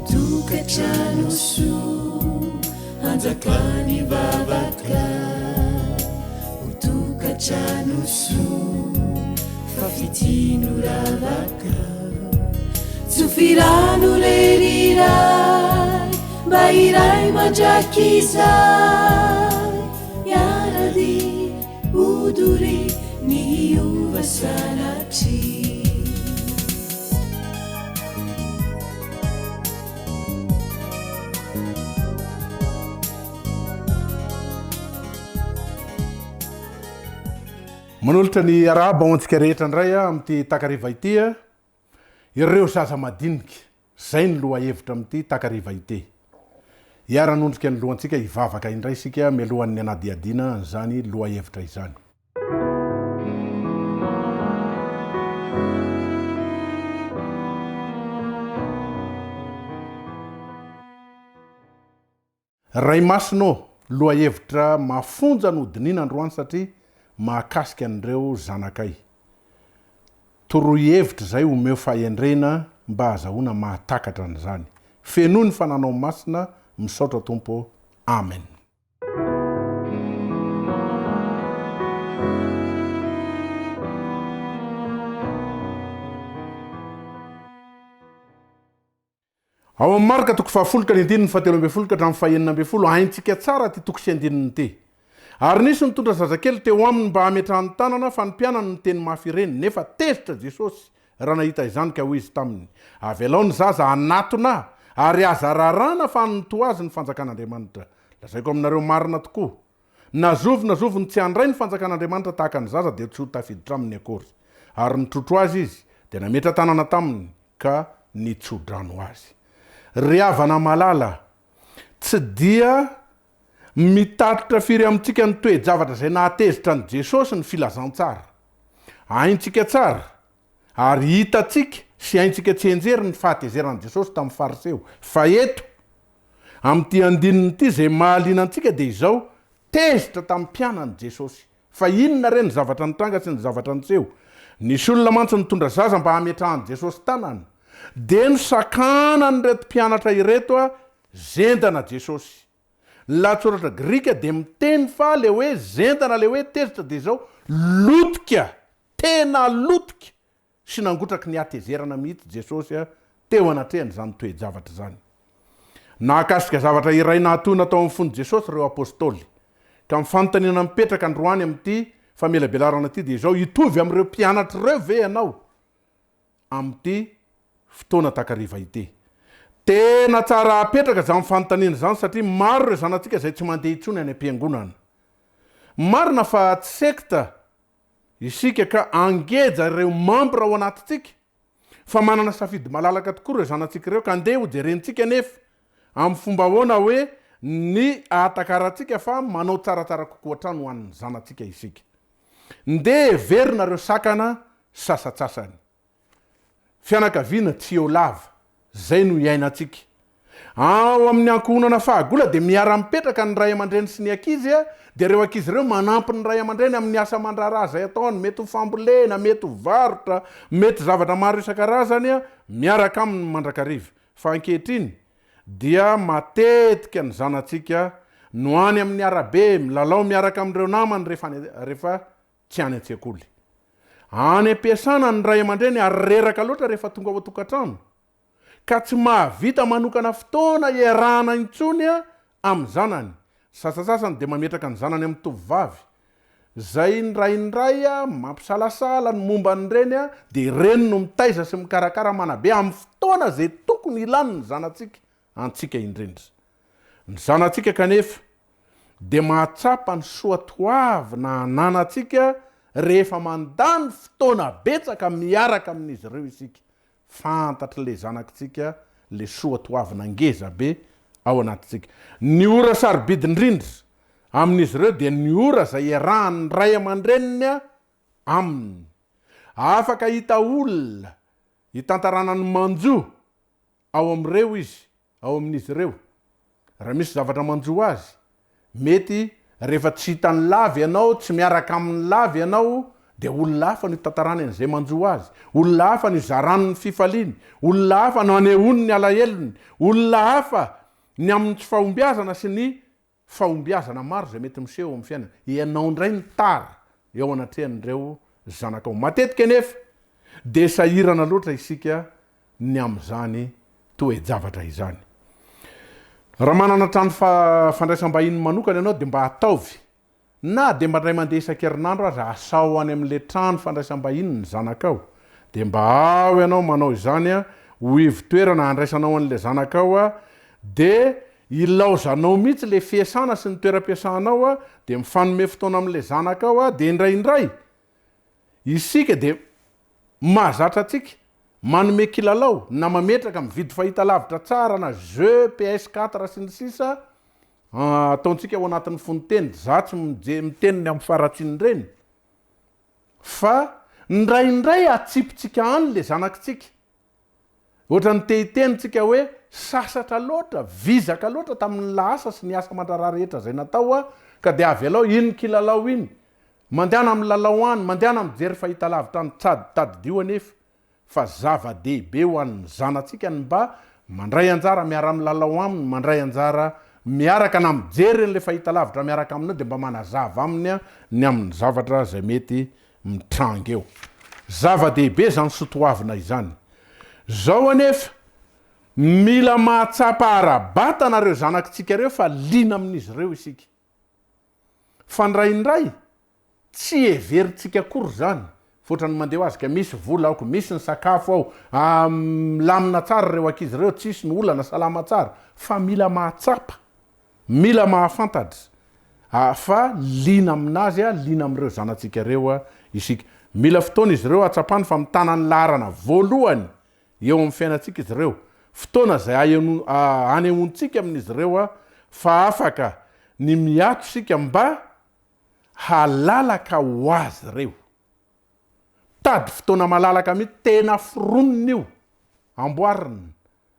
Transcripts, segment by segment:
Tokantrano soa hanjakan'ny vavaka Ho tokantrano soa fa fitia no ravaka Tsofy rano re ry Ray mba hiray mandrakizay Hiara-dia ho doria ny hiova sanatria. Manolotra ny arahaba ho antsika rehetra indray amin'ity takariva ity ireo zaza madinika. Izay ny lohahevitra amin'ity takariva ity. Hiara-hanondrika ny lohantsika hivavaka indray isika mialohan'ny hanadihadiana an'izany lohahevitra izany. Ray Masina ô, lohahevitra mafonja no hodinihina androany satria mahakasika an'ireo zanakay. Toroy hevitra izay omeo fahendrena mba hahazahoana mahatakatra an'izany. Fenoy ny fananao masina, misaotra Tompo ô. Amen. Ao amin'ny Marka toko fahafolo ka ny andininy fahatelo ambin'ny folo ka hatramin'ny fahenina ambin'ny folo, haintsika tsara ity toko sy andininy ity. Ary nisy nitondra zazakely teo aminy mba hametrahany tanana, fa ny mpianany niteny mafy ireny, nefa tezitra Jesosy raha nahita izany ka hoy Izy taminy, Avelao ny zaza hanatona Ahy, ary aza raràna fa an'ny toa azy ny fanjakan'Andriamanitra. Lazaiko aminareo marina tokoa, na zovy na zovy ny tsy handray ny fanjakan'Andriamanitra tahaka ny zaza dia tsy ho tafiditra aminy akory. Ary nitrotro azy Izy, dia nametra-tanana taminy, ka nitso-drano azy. Ry havana malala, tsy dia mitatitra firy amintsika ny toe-javatra izay nahatezitra an'i Jesosy ny filazantsara. Haintsika tsara, ary hitantsika sy haintsika tsianjery ny fahatezeran'i Jesosy tamin'ny Fariseo. Fa eto, amin'ity andininy ity, izay mahaliana antsika dia izao, tezitra tamin'ny mpianany Jesosy. Fa inona re ny zavatra nitranga sy ny zavatra niseho? Nisy olona mantsy nitondra zaza mba hametrahan'i Jesosy tanana. Dia nosakanan'ireto mpianatra ireto zendana Jesosy. Ny lahatsoratra grika dia miteny fa le hoe zendana, le hoe tezitra dia izao, lotika, tena lotika sy nangotraky ny hatezerana mihitsy Jesosy teo anatrehan'izany toe-javatra izany. Nahakasika zavatra iray nahatohina tao amin'ny fon'i Jesosy ireo apostoly. Ka ny fanontaniana mipetraka androany amin'ity famelabelarana ity dia izao, hitovy amin'ireo mpianatra ireo ve ianao amin'ity fotoana takariva ity? Tena tsara apetraka izany fanontaniana izany satria maro ireo zanatsika izay tsy mandeha intsony any am-piangonana. Marina fa tsy sekta isika ka angeja ireo mambra ao anatintsika fa manana safidy malalaka tokoa ireo zanatsika ireo ka andeha ho jerentsika anefa amin'ny fomba ahoana hoe ny ahatakarantsika fa manao tsaratsara kokoa hatrany ho an'ny zanatsika isika. Ndeha heverina ireo sakana sasatsasany. Fianakaviana tsy eo lava, zay no iainantsika. Ao amin'ny ankohonana fahagola dia miara-mipetraka ny ray aman-dreny sy ny ankizy, dia ireo ankizy ireo manampy ny ray aman-dreny amin'ny asa aman-draharaha izay ataony, mety ho fambolena, mety ho varotra, mety zavatra maro isan-karazany, miaraka aminy mandrakariva. Fa ankehitriny dia matetika ny zanatsika no any amin'ny arabe milalao miaraka amin'ireo namany rehefa any rehefa tsy any an-tsekoly. Any am-piasana ny ray aman-dreny ary reraka loatra rehefa tonga ao an-tokantrano, ka tsy mahavita manokana fotoana iarahana intsony amin'ny zanany. Sasantsasany dia mametraka ny zanany amin'ny tovovavy, izay indraindray mampisalasala ny momba an'ireny, dia ireny no mitaiza sy mikarakara manabe amin'ny fotoana izay tokony ilany ny zanatsika antsika indrindra. Ny zanatsika kanefa dia mahatsapa ny soatoavina ananantsika rehefa mandany fotoana betsaka miaraka amin'izy ireo isika. Fantatr'ilay zanakitsika ilay soatoavina ngeza be ao anatintsika. Ny ora sarobidy indrindra amin'izy ireo dia ny ora izay iarahan'ny ray aman-dreniny aminy. Afaka hahita olona hitantarana ny manjo ao amin'ireo izy, ao amin'izy ireo. Raha misy zavatra manjo azy, mety rehefa tsy hitany lava ianao, tsy miaraka aminy lava ianao, Dia olona hafa no itantarany an'izay manjo azy, olona hafa no izarany ny fifaliany, olona hafa no anehoany ny alahelony, olona hafa ny amin'ny tsy fahombiazana sy ny fahombiazana maro izay mety miseho eo amin'ny fiainana. Ianao indray no tara eo anatrehan'ireo zanakao. Matetika anefa dia sahirana loatra isika ny amin'izany toe-javatra izany. Raha manana trano fandraisam-bahiny manokana ianao dia mba ataovy Na dia mba indray mandeha isan-kerinandro aza asao any amin'ilay trano fandraisam-bahiny ny zanakao, dia mba ao ianao manao izany ho ivo-toerana handraisanao an'ilay zanakao, dia ilaozanao mihitsy ilay fiasana sy ny toeram-piasanao, dia mifanome fotoana amin'ilay zanakao, dia indraindray isika dia mahazatra antsika manome kilalao na mametraka mividy fahitalavitra tsara na jeux PS 4 sy ny sisa Ataontsika ao anatin'ny fononteny, za tsy mije miteny ny amin'ny faharatsian'ireny, fa indraindray atsipitsika any le zanakitsika. Ohatran'ny te hiteny tsika hoe sasatra loatra, vizaka loatra tamin'ny lahasa sy ny asa aman-draharaha rehetra izay natao aho, ka dia avelao iny kilalao iny, mandehana milalao any, mandehana mijery fahitalavitra any, tsady tadidio anefa fa zava-dehibe ho an'ny zanatsika ny mba mandray anjara miara-milalao aminy, mandray anjara miaraka na mijery an'ilay fahitalavitra miaraka aminy eo dia mba manazava aminy ny amin'ny zavatra izay mety mitranga eo. Zava-dehibe izany sotoavina izany. Izao anefa, mila mahatsapa ara-batana ireo zanakitsika ireo fa liana amin'izy ireo isika. Fa indraindray tsy heverintsika akory izany fa ohatran'ny mandeha ho azy ka misy vola aoko, misy ny sakafo ao, milamina tsara ireo ankizy ireo, tsisy ny olana, salama tsara. Fa mila mahatsapa, mila mahafantatra fa liana aminazy, liana amin'ireo zanatsika ireo isika. Mila fotoana izy ireo hahatsapany fa mitana ny laharana voalohany eo amin'ny fiainantsika izy ireo, fotoana izay hanehoantsika amin'izy ireo fa afaka ny miato isika mba halalaka ho azy ireo. Mitady fotoana malalaka mihitsy, tena foronina io, amboarina,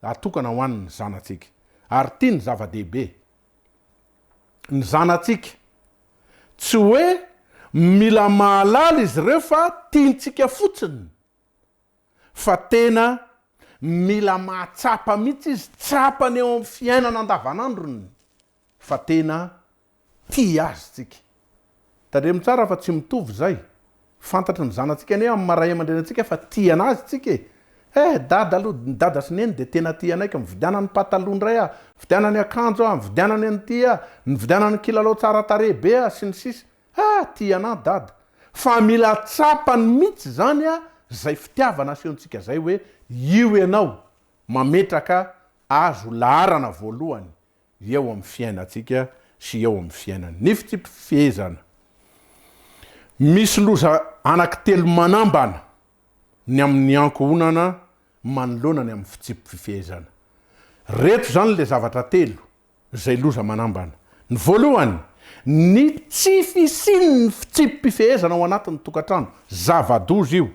atokana ho an'ny zanatsika. Ary ity ny zava-dehibe, ny zanatsika, tsy hoe mila mahalala izy ireo fa tiantsika fotsiny fa tena mila mahatsapa mihitsy izy, tsapany eo amin'ny fiainana andavanandrony fa tena tia azy tsika. Tandremo tsara fa tsy mitovy izay. Fantatry ny zanatsika anie amin'ny maha ray aman-dreny antsika fa tia anazy tsika e. Eh, dada aloha, ny dada sy neny dia tena tia anay ka mividianany pataloha indray aho, mividianany akanjo aho, mividianany an'ity aho, mividianany kilalao tsara tarehy be aho, sy ny sisa. Ah tia anah dada. Fa mila tsapany mitsy zany a zay fitiavana asehontsika zay hoe io ianao mametraka azy ho laharana voalohany eo am fiainantsika sy eo am fiainany. Ny fitsipifehezana. Misy loza anaky telo manambana ny amin'ny ankohonana manoloana ny amin'ny fitsipifehezana. Reto zany le zavatra telo izay loza manambana. Ny voalohany, ny tsy fisian'ny fitsipi-pifehezana ao anatin'ny tokantrano. Zava-doza io.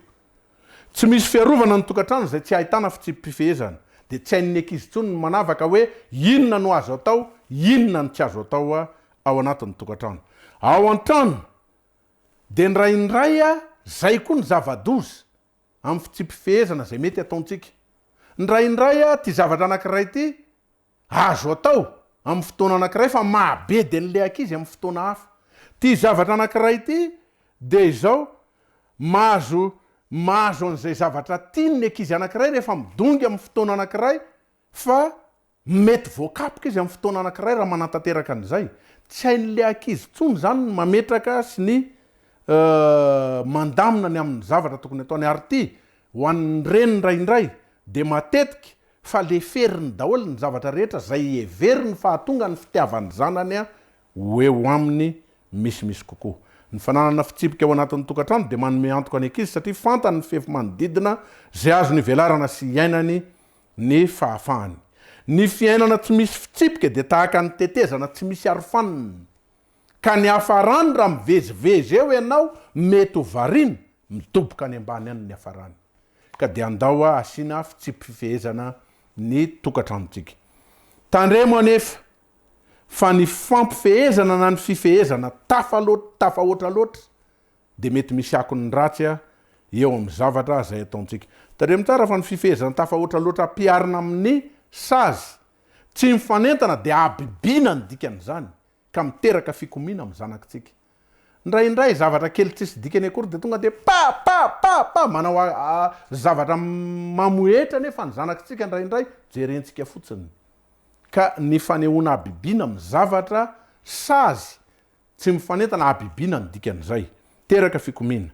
Tsy misy fiarovana ny tokantrano izay tsy ahitana fitsipi-pifehezana. Dia tsy hain'ny ankizy intsony ny manavaka hoe inona no azo atao, inona no tsy azo atao ao anatin'ny tokantrano. Ao an-trano dia indraindray izay koa ny zava-doza amin'ny fitsipi-pifehezana izay mety ataontsika. Indraindray ity zavatra anankiray ity Azo atao amin'ny fotoana anankiray fa mahabedy an'ilay ankizy amin'ny fotoana hafa. Ity zavatra anankiray ity dia izao, mahazo mahazo an'izay zavatra tiany ny ankizy anankiray rehefa midongy amin'ny fotoana anankiray fa mety voakapoka izy amin'ny fotoana anankiray raha manatanteraka an'izay. Tsy hain'ilay ankizy intsony izany ny mametraka sy ny mandamina ny amin'ny zavatra tokony hataony. Ary ity, ho an'ny reny indraindray dia matetika fa leferiny daholo ny zavatra rehetra izay heveriny fa hahatonga ny fitiavan'ny zanany ho eo aminy misimisy kokoa. Ny fananana fitsipika ao anatin'ny tokantrano dia manome antoka ny ankizy satria fantany ny fefy manodidina izay azony ivelarana sy iainany ny fahafahany. Ny fiainana tsy misy fitsipika dia tahaka ny tetezana tsy misy arofanina ka ny hafarany raha mivezivezy eo ianao mety ho variana midoboka any ambany any ny hafarany. Ka dia andao asiana fitsipi-pifehezana ny tokantranontsika. Tandremo anefa fa ny fampifehezana na ny fifehezana tafaloatra tafahoatra loatra. dia mety misy akony ratsy eo amin'ny zavatra izay ataontsika. Tandremo tsara fa ny fifehezan-tafahoatra loatra ampiharina amin'ny sazy tsy mifanentana dia habibiana ny dikan'izany ka miteraka fikomiana amin'ny zanakitsika. Indraindray zavatra kely tsisy dikany akory dia tonga dia pa! pa! pa! pa! manao zavatra mamohetra anefa ny zanakitsika indraindray jerentsika fotsiny. Ka ny fanehoana habibiana amin'ny zavatra sazy Tsy mifanentana habibiana ny dikan'izay. Teraka fikomiana.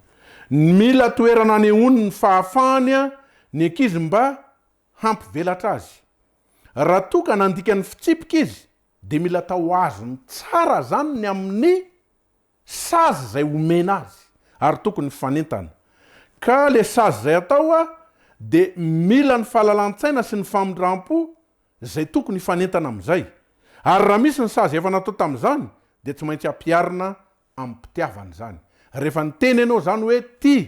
Mila toerana anehoany ny fahafahany ny ankizy mba hampivelatra azy. Raha toa ka nandika ny fitsipika izy dia mila atao azony tsara izany ny amin'ny sazy izay omena azy ary tokony hifanentana. Ka le sazy izay atao dia mila ny fahalalan-tsaina sy ny famindram-po izay tokony hifanentana amin'izay. Ary raha misy ny sazy efa natao tamin'izany dia tsy maintsy ampiharina amim-pitiavana izany. Rehefa niteny ianao izany hoe tia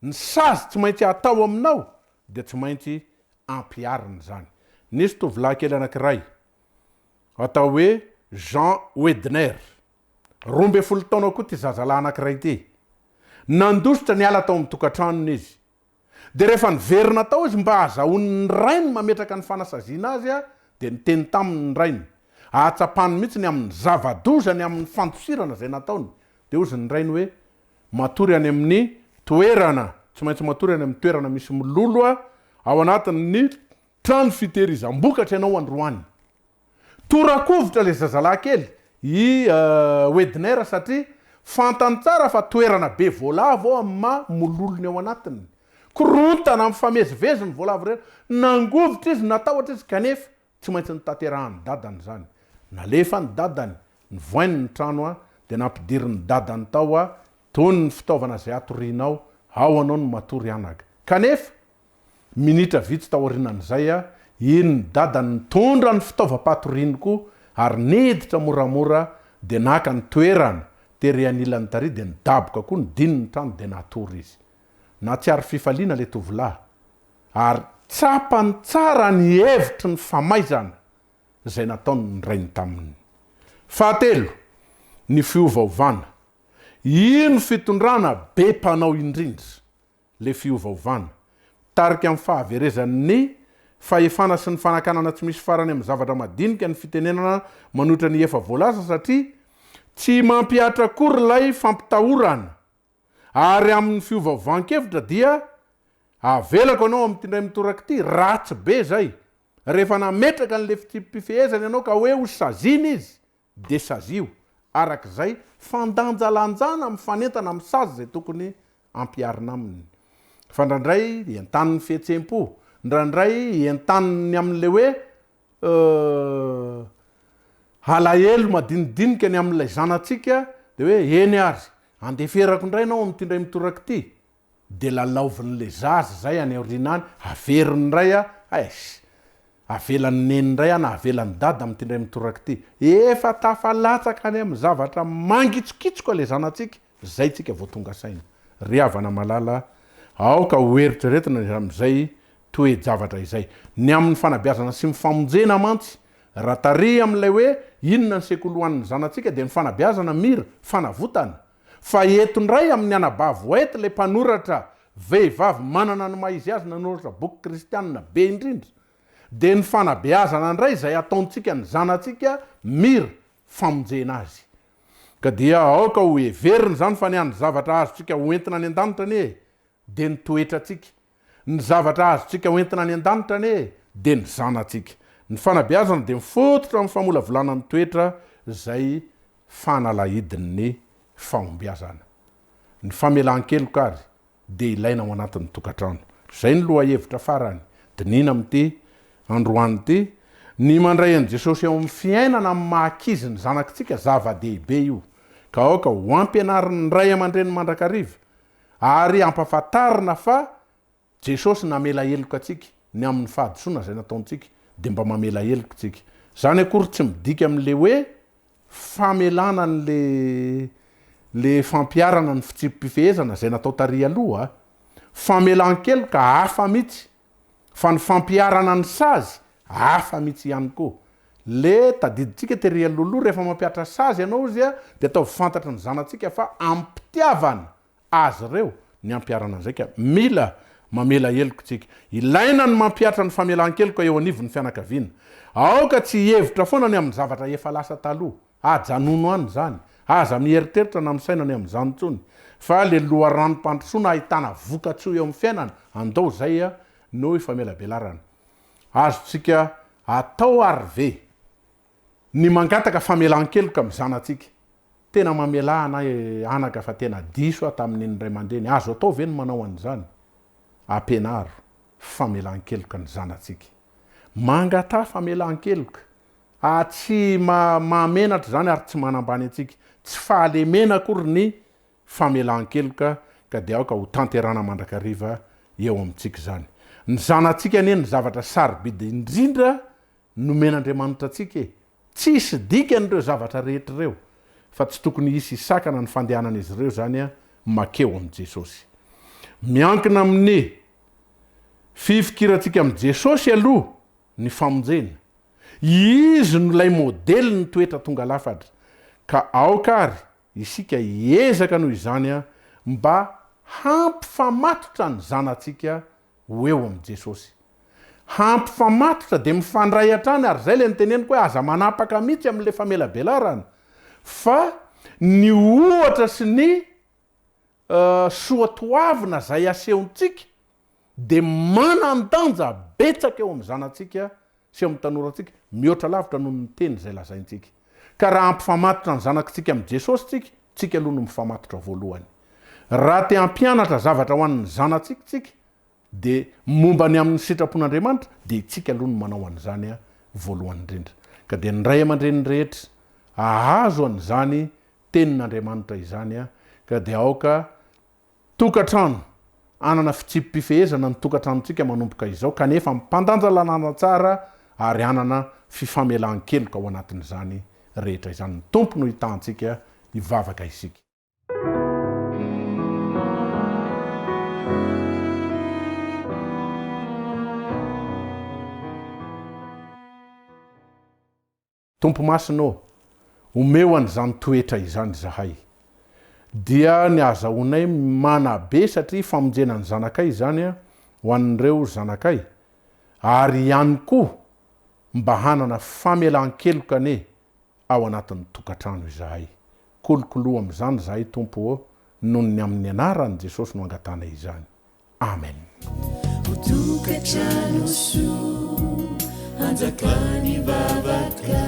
ny sazy tsy maintsy atao aminao dia tsy maintsy ampiharina izany. Nisy tovolahy kely anankiray atao hoe Jean Wedner, 12 taona koa ity zazalahy anankiray ity. Nandositra niala tao amin'ny tokantranony izy. Dia rehefa niverina tao izy mba hahazahoan'ny rainy mametraka ny fanasaziana azy, dia niteny taminy ny rainy, ahatsapany mihitsy ny amin'ny zava-doza ny amin'ny fandosirana izay nataony. Dia hozy ny rainy hoe, Matory any amin'ny toerana, tsy maintsy matory any amin'ny toerana misy mololo ao anatin'ny trano fitehirizam-bokatra ianao androany. Tora-kovitra ilay zazalahy kely, i Wedner, satria fantany tsara fa toerana be voalavo ao amin'ny maha mololo ny ao anatiny. Korontana mifamezivezy ny voalavo rehetra. Nangovitra izy, natahotra izy, kanefa tsy maintsy notanterahan'ny dadany izany. Nalefa ny dadany, nivoainy ny trano dia nampidirin'ny dadany tao tony ny fitaovana izay hatorianao, ao anao no matory anaka. Kanefa, Minitra vitsy taorianan'izay, iny ny dadany nitondra ny fitaovam-patoriany koa ary niditra moramora dia naka ny toerana tery anilany tary dia nidaboka koa nidiny ny trano dia natory izy. Nahatsiaro fifaliana ilay tovolahy ary tsapany tsara ny hevitry ny famaizana izay nataon'ny rainy taminy. Fahatelo, ny fiovaovana. Io no fitondrana be mpanao indrindra. le fiovaovana. Mitarika amin'ny fahaverezan'ny fahefana sy ny fanakanana tsy misy farany amin'ny zavatra madinika ny fitenenana manohitra ny efa voalaza satria tsy mampihatra akory ilay fampitahorana ary amin'ny fiovaovan-kevitra dia avelako anao amin'ity indray mitoraka ity, ratsy be izay rehefa nametraka an'le fitsipi-pifehezana ianao ka hoe ho saziana izy dia sazio araka izay fandanjalanjana mifanentana amin'ny sazy izay tokony ampiharina aminy. Fa indraindray entanin'ny fihetseham-po, indraindray entanin'ny amin'ilay hoe alahelo madinidinika ny amin'ilay zanatsika dia hoe eny ary, andeferako indray ianao amin'ity indray mitoraka ity. De lalaovin'le zaza zay any aoriana any, averiny indray a, eish! Avelan'i neny indray aho na avelan'i dada amin'ity indray mitoraka ity. Efa tafalatsaka any amin'ny zavatra mangitsokitsoka le zanatsika, zay tsika vao tonga saina. Ry havana malala, aoka ho eritreretina ny amin'izay toe-javatra izay. Ny amin'ny fanabeazana sy ny famonjena mantsy, raha tarihy amin'ilay hoe inona ny sekoly ho an'ny zanatsika dia ny fanabeazana mira, fanavotana. Fa eto indray amin'ny anabavy White ilay mpanoratra vehivavy manana ny maha izy azy nanoratra boky kristianina be indrindra dia ny fanabeazana indray izay ataontsika ny zanatsika mira famonjena azy. Ka dia aoka ho heverina izany fa ny hany zavatra azontsika ho entina any an-danitra anie dia ny toetrantsika. Ny zavatra azontsika ho entina any an-danitra anie dia ny zanatsika. Ny fanabeazana dia mifototra amin'ny famolavolana ny toetra izay fanalahidin'ny fahombiazana. Ny famelan-keloka ary dia ilaina ao anatin'ny tokantrano. Izay ny lohahevitra farany dinihina amin'ity androany ity. Ny mandray an'i Jesosy ao amin'ny fiainana amin'ny maha ankizy ny zanakitsika, zava-dehibe io. Ka aoka ho ampianarin'ny ray aman-dreny mandrakariva ary ampahafantarina fa Jesosy namela heloka antsika ny amin'ny fahadisoana izay nataontsika dia mba mamela heloka isika. Izany akory tsy midika amin'ilay hoe famelana an'le le fampiharana ny fitsipi-pifehezana izay natao tary aloha. Famelan-keloka hafa mihitsy fa ny fampiharana ny sazy hafa mihitsy ihany koa. Le tadidintsika tery alohaloha rehefa mampihatra sazy ianao izy dia ataovy fantatry ny zanatsika fa amim-pitiavana. azy ireo ny hampiharana an'izay ka mila mamela heloka isika. Ilaina ny mampihatra ny famelan-keloka eo anivon'ny fianakaviana. Aoka tsy hihevitra foana ny amin'ny zavatra efa lasa taloha. Ajanono any izany. Aza mieritreritra na misaina ny amin'izany intsony. Fa le loharanom-pandrosoana ahitana vokatsoa eo amin'ny fiainana, andao izay no ifamelabelarana. Azontsika atao ary ve ny mangataka famelan-keloka amin'ny zanatsika? Tena mamelà anay anaka fa tena diso aho tamin'iny ray aman-dreny. Azo atao ve ny manao an'izany? Ampianaro famelan-keloka ny zanatsika. Mangataha famelan-keloka. A Tsy mahamenatra izany ary tsy manambany antsika. Tsy fahalemena akory ny famelan-keloka ka dia aoka ho tanterana mandrakariva eo amintsika izany. Ny zanatsika anie no zavatra sarobidy indrindra nomen'Andriamanitra antsika e! Tsisy dikany ireo zavatra rehetra ireo fa tsy tokony hisy hisakana ny fandehanan'izy ireo izany makeo amin'i Jesosy. Miankina amin'ny fifikirantsika amin'i Jesosy aloha ny famonjena. Izy no ilay modelin'ny toetra tonga lafatra. Ka aoka àry isika hiezaka noho izany mba hampifamatotra ny zanatsika ho eo amin'i Jesosy. Hampifamatotra dia mifandray hatrany ary izay ilay noteneniko hoe aza manapaka mihitsy amin'ilay famelabelarana fa ny ohatra sy ny soatoavina izay asehontsika dia manan-danja betsaka eo amin'ny zanatsika sy eo amin'ny tanorantsika mihoatra lavitra noho ny teny izay lazaintsika. Ka raha hampifamatotra ny zanakitsika amin'i Jesosy tsika, tsika aloha no mifamatotra voalohany. Raha te hampianatra zavatra ho an'ny zanatsika tsika, dia momba ny amin'ny sitrapon'Andriamanitra, dia itsika aloha no manao an'izany voalohany indrindra. Ka dia ny ray aman-dreny rehetra hahazo an'izany tenin'Andriamanitra izany, ka dia aoka Tokantrano, Hanana fitsipi-pifehezana ny tokantranontsika manomboka izao kanefa mpandanja lalàna tsara ary hanana fifamelan-keloka ao anatin'izany rehetra izany. Ny Tompo no hitahantsika hivavaka isika. Tompo Masina ô, omeo an'izany toetra izany izahay. Dia ny ahazahoanay manabe satria famonjena ny zanakay izany ho an'ireo zanakay, ary ihany koa mba hanana famelan-keloka anie ao anatin'ny tokantrano izahay. Kolokoloa amin'izany izahay Tompo ô, noho ny amin'ny anaran'i Jesosy no angatanay izany. Amen. Ho tokantrano soa hanjakan'ny vavaka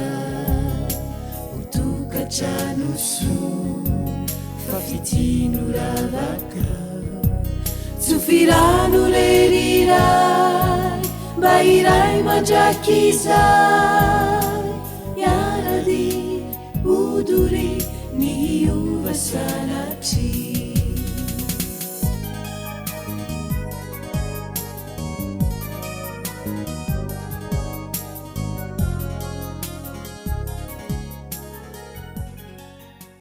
Ho tokantrano soa fa fitia no ravaka Tsofy rano re ry Ray mba hiray mandrakizay Hiara-dia ho doria ny hiova sanatria.